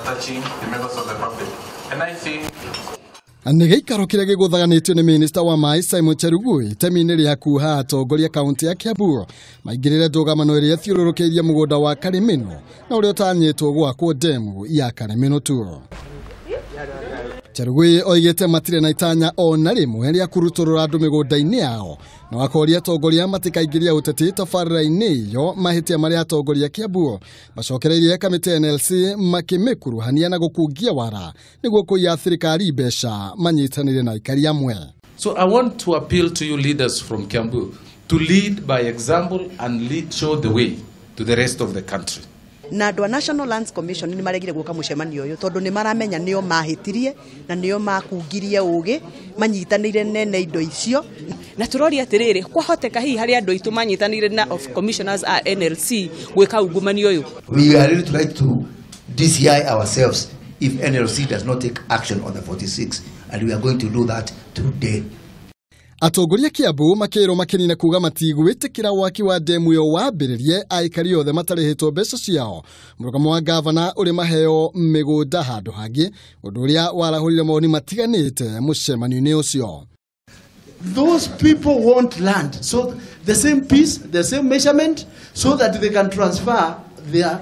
Touching the members of the public. And I think Nĩ gĩikaro kĩrĩa gĩgũthaganĩtio nĩ minista wa maĩ Simon Chelugui itemi-inĩ rĩa kuha atongoria kaunti ya Kiambu maingĩrĩre ndũgamano ĩrĩa ĩthiũrũrũkĩirie mũgũnda wa Karimino na ũrĩa ũtanyĩtwo gwakwo ndemu ya Karimino tu. Chelugui oigĩte matirĩ na itanya o na rĩmwe rĩa kũrutũrũra andũ mĩgũnda-inĩ yao na akoria atongoria matikaingĩria ũteti tabarĩra-inĩ ĩyo mahĩtia marĩa atongoria Kiambu macokereirie kamĩtĩ NLC makĩmĩkuruhania na gũkungia wara nĩguo kũiya thirikari mbeca manyitanĩire na aikari amwe. So I want to appeal to you leaders from Kiambu to lead by example and lead, show the way to the rest of the country. Na andũ a National Lands Commission nĩ maregire gũka mũcemanio ũyũ tondũ nĩ maramenya nĩo mahĩtirie na nĩo makungirie ũgĩ manyitanĩire nene indo icio. Na tũroria atĩrĩrĩ, kwahoteka hihi harĩ andũ aitũ manyitanĩire na of commissioners a NLC gwĩka ungumania ũyũ? We are ready to write to DCI ourselves if NLC does not take action on the 46, and we are going to do that today. Atongoria Kiambu makĩrwo makĩnina kuga matigwĩtĩkĩra waki wa ndemu ĩyo wambĩrĩrie aikari othe matarĩhĩtwo mbeca ciao. Mũrũgamo wa gavana ũrĩ maheo mĩgũnda handũ hangĩ, ũndũ ũrĩa warahũrire mawoni matiganĩte mũcemanio-inĩ ũcio. Those people want land, so the same piece, the same measurement, so that they can transfer their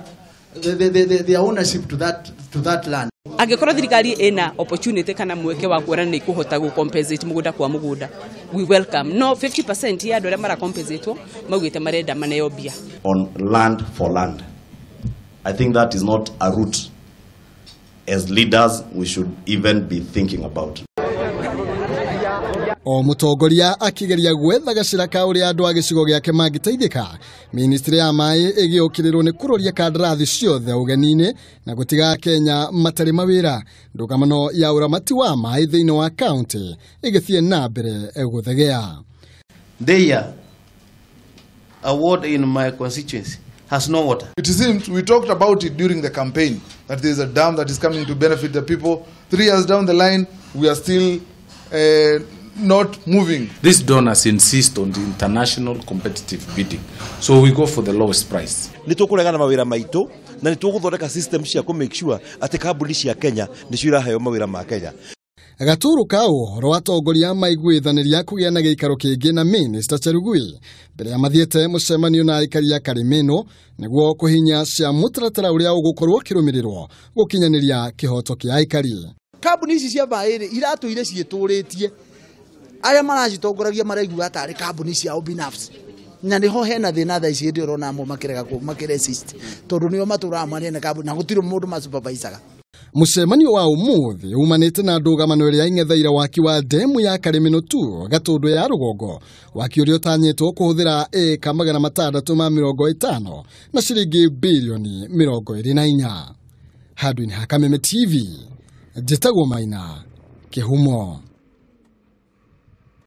ownership to that land. Angĩkorwo thirikari ĩna opportunity kana mweke wa kuona nĩ ĩkũhota gũ compensate mũgũnda kwa mũgũnda, we welcome. No 50% ya andũ arĩa mara compensate maugĩte marenda maneo mbia. On land for land, I think that is not a route as leaders we should even be thinking about. O mũtongoria akĩgeria gwetha gacĩra ka ũrĩa andũ a gĩcigo gĩake mangĩteithĩka, ministry ya maĩ ĩgĩũkĩrĩrwo nĩ kũroria kandarathi ciothe ũgeni-inĩ na gũtiga Kenya matarĩ mawĩra. Ndũgamano ya ũramati wa maĩ thĩinĩ wa kaunti ĩgĩthiĩ na mbere gũthegea. There, a ward in my constituency has no water. It seems we talked about it during the campaign that there is a dam that is coming to benefit the people. 3 years down the line, we are still not moving. These donors insist on the international competitive bidding. So we go for the lowest price. Nä tå kå regana mawä ra maitå na nä tå gå thondeka system cia kå make sure atä kambuni cia Kenya nä cio iraheo mawä ra ma Kenya. Gatũrũ ka ũhoro atongoria maiguithanĩria kũgĩa na gĩikaro kĩngĩ na minista Chelugui mbere ya mathiĩte mũcemanio na aikari a Karimino nĩguo kũhinya cia mũtaratara ũrĩa ũgũkorwo ũkĩrũmĩrĩrwo gũkinyanĩria kĩhoto kĩa aikari. Kambuni ici cia maĩ rĩ iratũire ciĩtũrĩtie arĩa maracitongoragia maraigua tarĩ kambuni ciao binafsi, na niho hena thĩna thaa ici. Hĩndĩ ĩyo ũrona amwe makĩrega makĩresist tondũ nĩo matũraga manene kambuni na gũtirĩ mũndũ masupervisaga. Mũcemanio wa ũmũthĩ umanĩte na ndũgamano ĩrĩa ing'etheire waki wa ndemu ya Karimino tu Gatũndũ ya rũgongo, waki ũrĩa ũtanyĩtwo kũhũthĩra ĩka 650 na ciringi birioni 24. Handũ-inĩ ha Kameme TV, njĩtagwo Maina Kĩhumo.